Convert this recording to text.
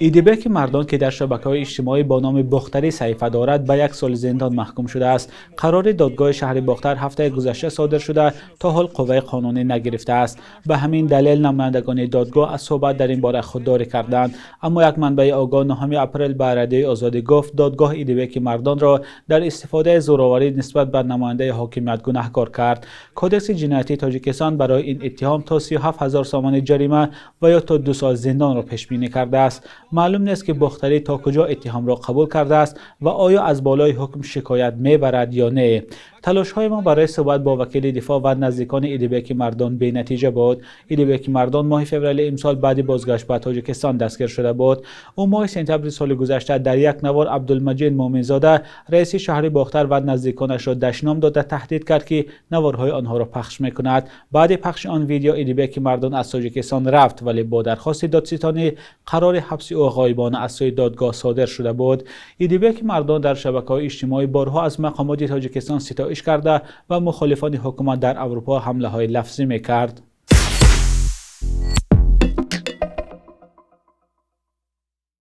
Идибеки Мардон, ки дар шабакаҳои иҷтимоӣ бо номи Бохтарӣ саҳифа дорад, ба як соли зиндон маҳкум шудааст. Қарори додгоҳи шаҳри Бохтар ҳафтаи гузашта содир шуда, то ҳол қувваи қонунӣ нагирифтааст. Ба ҳамин далел намояндагони додгоҳ аз суҳбат дар ин бора худдорӣ карданд. Аммо як манбаи огоҳ 9 апрел ба Радиои Озодӣ гуфт, додгоҳ Идибеки Мардонро дар истифодаи зӯроварӣ нисбат ба намояндаи ҳокимият гунаҳкор кард. Кодекси ҷиноятии Тоҷикистон барои ин иттиҳом то 37 ҳазор сомонӣ ҷарима ва ё то 2 сол зиндонро пешбинӣ кардааст. Маълум нест, ки Бохтарӣ то куҷо иттиҳомро қабул кардааст ва оё аз болои ҳукм шикоят мебарад ё не. Талошҳои мо барои суҳбат бо вакили дифоъ ва наздикони Идибеки Мардон бенатиҷа буд. Идибеки Мардон моҳи феврали имсол баъди бозгашт ба Тоҷикистон дастгир шуда буд. Ӯ моҳи сентябри соли гузашта дар як навор Абдулмаҷид Мӯъминзода, раиси шаҳри Бохтар, ва наздиконашро дашном дода, таҳдид кард, ки наворҳои онҳоро пахш мекунад. Баъди пахши он видео Идибеки Мардон аз Тоҷикистон рафт, вале бо дархости додситонӣ қарори ҳабси ӯ ғоибона аз сӯи додгоҳ содир шуда буд. Идибеки Мардон дар шабакаҳои иҷтимоӣ борҳо аз мақомоти Тоҷикистон ситоиш карда ва мухолифони ҳукумат дар Аврупо ҳамлаҳои лафзӣ мекард.